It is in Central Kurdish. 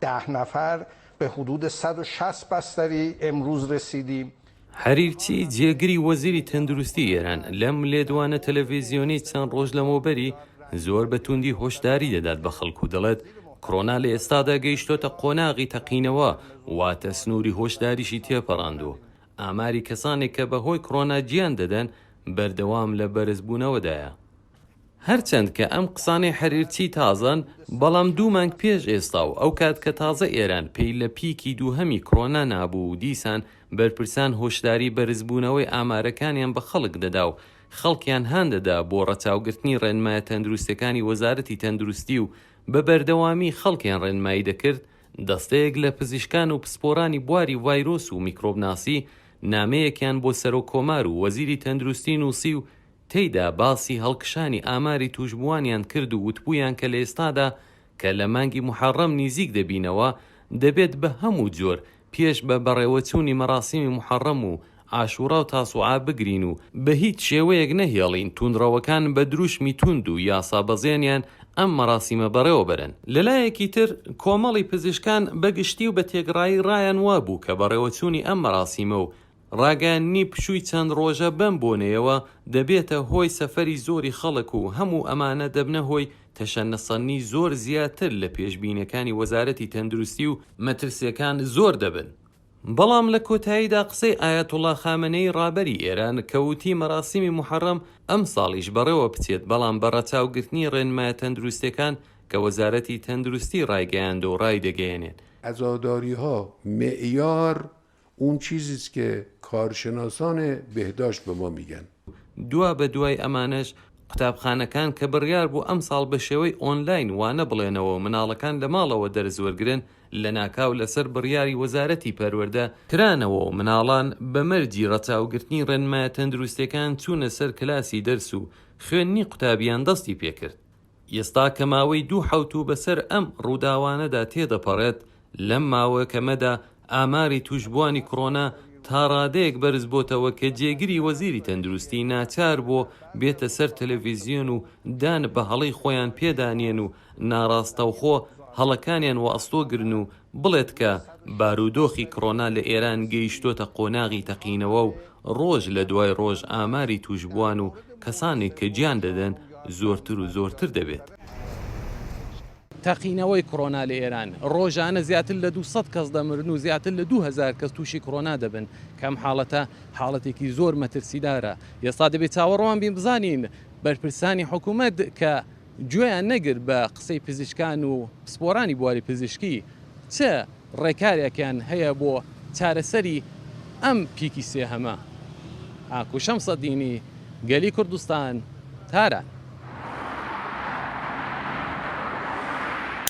ده نفر به حدود 160 بستری امروز رسیدیم. حەریرچی جێگری وەزیری تەندروستی ئێران لەم لێدوانە تەلەڤیزیۆنیەی چەند ڕۆژ لەمەوبەری زۆر بە توندی هۆشداری دەدات بە خەڵک و دەڵێت کڕۆنا لە ئێستادا گەیشتۆتە قۆناغی تەقینەوە واتە سنووری هۆشداریشی تێپەڕاندووە ئاماری کەسانێک کە بە هۆی کڕۆنا گیان دەدەن بەردەوام لە بەرزبوونەوەدایە. هەرچەند کە ئەم قسانەی حەریرچی تازەن، بەڵام دوو مانگ پێش ئێستا و ئەو کات کە تازە ئێران پێی لە پیکی دووهەمی کڕۆنا نابوو و دیسان بەرپرسان هۆشداری بەرزبوونەوەی ئامارەکانیان بە خەڵک دەدا و خەڵکیان هان دەدا بۆ ڕەچاوگرتنی ڕێنمایە تەندروستیەکانی وەزارەتی تەندروستی و بە بەردەوامی خەڵکیان ڕێنمایی دەکرد، دەستەیەک لە پزیشکان و پسپۆرانی بواری ڤایرۆس و میکرۆبناسی نامەیەکیان بۆ سەرۆک کۆمار و وەزیری تەندروستی نووسی و تێیدا باسی هەڵکشانی ئاماری تووشبووانیان کرد و وتبوویان کە لە ئێستادا کە لە مانگی موحەڕەم نیزیک دەبینەوە دەبێت بە هەموو جۆر پێش بە بەڕێوەچوونی مەراسیمی موحەڕەم و عاشوورا و تاسوعا بگرین و بە هیچ شێوەیەک نەهێڵین تووندڕەوەکان بە دروشمی تووند و یاسابەزێنیان ئەم مەراسیمە بەڕێوە بەرن. لەلایەکی تر کۆمەڵی پزیشکان بە گشتی و بە تێکڕایی ڕایان وابوو کە بەڕێوەچوونی ئەم مەراسیمە و ڕاگەیاندنی پشووی چەند ڕۆژە بەم بۆنەیەوە دەبێتە هۆی سەفەری زۆری خەڵک و هەموو ئەمانە دەبنە هۆی تەشەنەسەندنی زۆر زیاتر لە پێشبینیەکانی وەزارەتی تەندروستی و مەترسیەکان زۆر دەبن. بەڵام لە کۆتاییدا قسەی ئایەتوڵا خامەنەیی ڕابەری ئێران کە وتی مەراسیمی موحەڕەم ئەمساڵیش بەڕێوە بچێت بەڵام بە ڕەچاوگرتنی ڕێنمایە تەندروستیەکان کە وەزارەتی تەندروستی ڕایگەیاند و ڕایدەگەیەنێت. عزاداریها معیار اون چیزی است که کارشناسان بهداشت به ما میگن. دوا بە دوای ئەمانەش قوتابخانەکان کە بڕیار بوو ئەمساڵ بە شێوەی ئۆنلاین وانە بڵێنەوە و مناڵەکان لە ماڵەوە دەرس وەرگرن لەناکاو لەسەر بڕیاری وەزارەتی پەروەردە کرانەوە و مناڵان بە مەرجی ڕەچاوگرتنی ڕێنمایە تەندروستیەکان چوونە سەر کلاسی دەرس و خوێندنی قوتابیان دەستی پێکرد. ئێستا کە ماوەی دوو حەوتوو بەسەر ئەم ڕووداوانەدا تێدەپەڕێت، لەم ماوە کەمەدا ئاماری تووشبووانی کڕۆنا تا ڕادەیەک بەرز بۆتەوە کە جێگری وەزیری تەندروستی ناچار بووە بێتە سەر تەلەڤیزیۆن و دان بە هەڵەی خۆیان پێدا نێن و ناڕاستەوخۆ هەڵەکانیان وەئەستۆ گرن و بڵێت کە بارودۆخی کڕۆنا لە ئێران گەیشتۆتە قۆناغی تەقینەوە و ڕۆژ لە دوای ڕۆژ ئاماری تووشبووان و کەسانێک کە گیان دەدەن زۆرتر و زۆرتر دەبێت. تەقینەوەی کڕۆنا لە ئێران، ڕۆژانە زیاتر لە 200 کەس دەمرن و زیاتر لە 2000 کەس تووشی کڕۆنا دەبن، کە ئەم حاڵەتە حاڵەتێکی زۆر مەترسیدارە. ئێستا دەبێت چاوەڕوان بین بزانین بەرپرسانی حکوومەت کە گوێیان نەگرت بە قسەی پزیشکان و پسپۆرانی بواری پزیشکی چ ڕێکارێکیان هەیە بۆ چارەسەری ئەم پیکی سێهەمە؟ ئاکو شەمسەدینی، گەلی کوردستان، تاران.